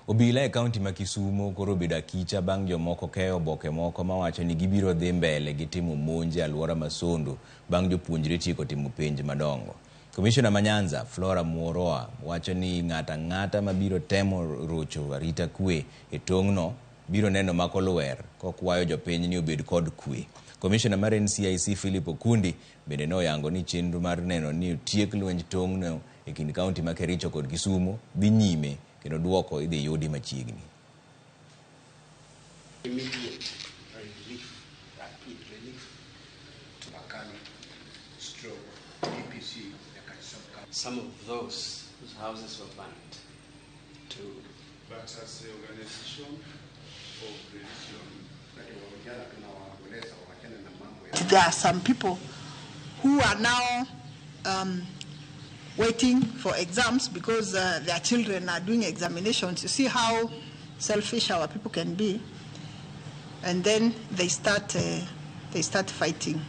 Obila e kaunti ma Kisumo koro obedo akicha bang' jomoko keyo oboke moko mawacho ni gibiro dhi mbele gi timo monj e alwora ma Sondu bang' jopuonjre tieko timo penj madongo. Komishona ma Nyanza, Flora Muoroa, wacho ni ng'ato ang'ata mabiro temo rocho arita kwe e tong'no biro neno mako lwer kokwayo jopiny ni obed kod kwe. Komishona mar NCIC Philip Okundi bende ne oyango ni chenro mar neno ni otiek lwenj tong'no e kind kaunti ma Kericho kod Kisumu dhi nyime kendo duoko idhi yudi machiegni. Immediate relief, rapid relief to Makani, stroke, DPC, Nyakach sub-county. Some of those whose houses were burnt to But as the organization of religion, There are some people who are now waiting for exams because their children are doing examinations. You see how selfish our people can be. And then they start fighting.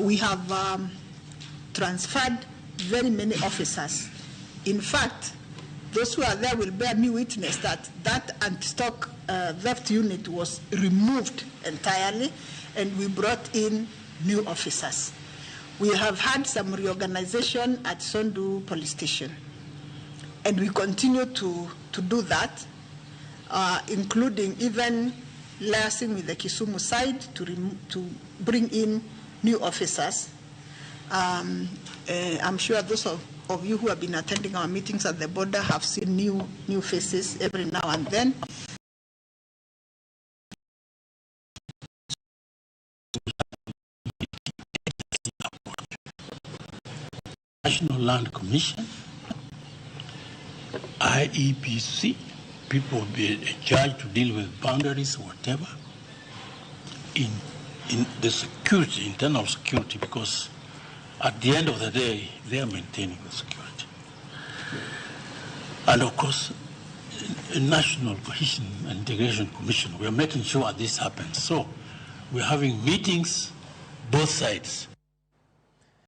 We have transferred very many officers. In fact, those who are there will bear me witness that that anti-stock theft unit was removed entirely, and we brought in new officers. We have had some reorganization at Sondu Police Station, and we continue to do that, including even liaising with the Kisumu side to bring in new officers. I'm sure those of you who have been attending our meetings at the border have seen new faces every now and then. National Land Commission, IEBC, people will be charged to deal with boundaries, whatever, in the security, internal security, because at the end of the day, they are maintaining the security. And of course, a National Cohesion and Integration Commission, we are making sure this happens. So we're having meetings, both sides.